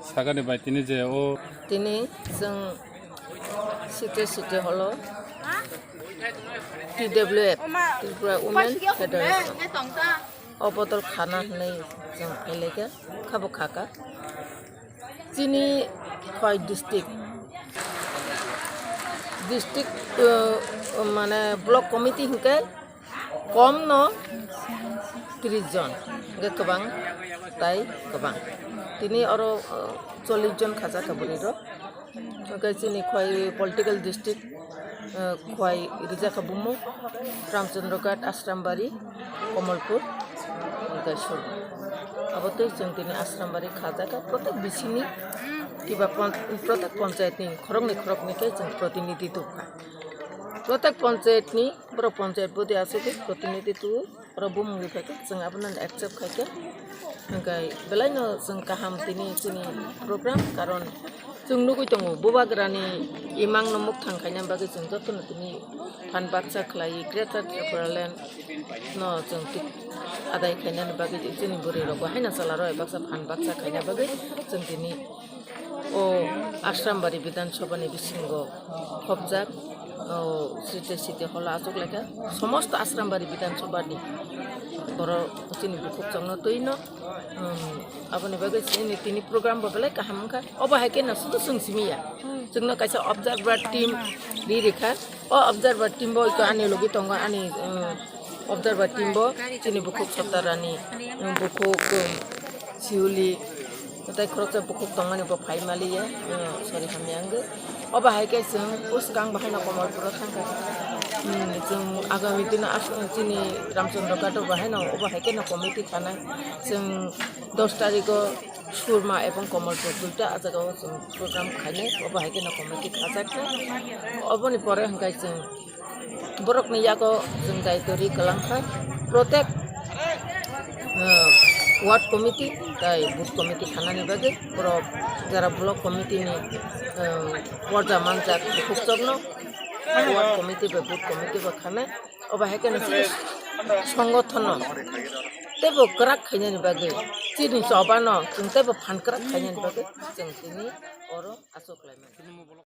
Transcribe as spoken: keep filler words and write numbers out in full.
Sakani bai tini je o Tini chwng city city holo T W F, Tripura Women Federation, o bodol khana hwnwi chwng phailai kha, khabo kha kha. Chini Khwai district, district, uh, mane block committee hinkhe kom no tris jon, hinkhe kwbang tai kwbang. Tini oro, uh, chollish jon khajakha bwrwi rok. Hinkhe chini Khwai political district, uh, Khwai rijak kha bumung Ramchandra Ghat, Ashrambari, Komolpur, hinkhe Surma. Abo tei chwng tini Ashrambari khajakha, protek bisini kiba pon-, protek panchayat ni khoroknwi khoroknwi khe chwng protinidhi tubkha. Protek panchayat ni, borok panchayat body aswk khe protinidhi tubu. Oro bumungni phaikhe chwng abono accept khaikhe. Hinkhe belaino chwng kaham tini chini program, karon chwng nugwi tongo bubagrani imangno mukthang khaina bagwi chwng jotono tini phan baksa khlai Greater Tipraland no chwng tik adai khainani bagwi chini bwrwi rok bo haino chwla rok baksa phan baksa khaina bagwi chwng tini o Ashrambari Bidhan Sabha ni bisingo khopjak, o, city city holo achuk laikha, somosto Ashrambari Bidhan Sabha ni borok chini bukhuk chongno twi no, um, aboni bagwi chini tini program bo belai kaham wngkha. Obo hai khe no sudu chwng simi ya, chwngno kaisa observer team ri rikha. O observer team bo iko ani logi tongo, ani, um, observer team bo chini bukhuk Sotarani, um, bukhuk, um, Siuli, tei khoroksa bukhuk tongmani bo phai maliya, um, sorry, hamya wngwi. Obo hai khe chwng bwskang bo haino Komolpuro thangkha. Um, chwng agami dino as-, chini Ramchandra Ghato bo haino obo hai kheno committee khanai. Chwng dos tarigo Surma ebong Komolpur duita a jagao chwng program khainai, obo hai kheno committee khajak kha. Oboni pore hwnkhe chwng borokni yago chwng daitori kwlangkha, protek, uh, ward committee tai booth committee khanani bagwi borok jara block committee ni, uh, porja manjak bukhukchokno ward committee bai booth committee bo khanai. Obo hai kheno chini songothono teibo kwrak khainani bagwi, chini chobano chwng teibo phan kwrak khainani bagwi chwng tini oro achuk laimani.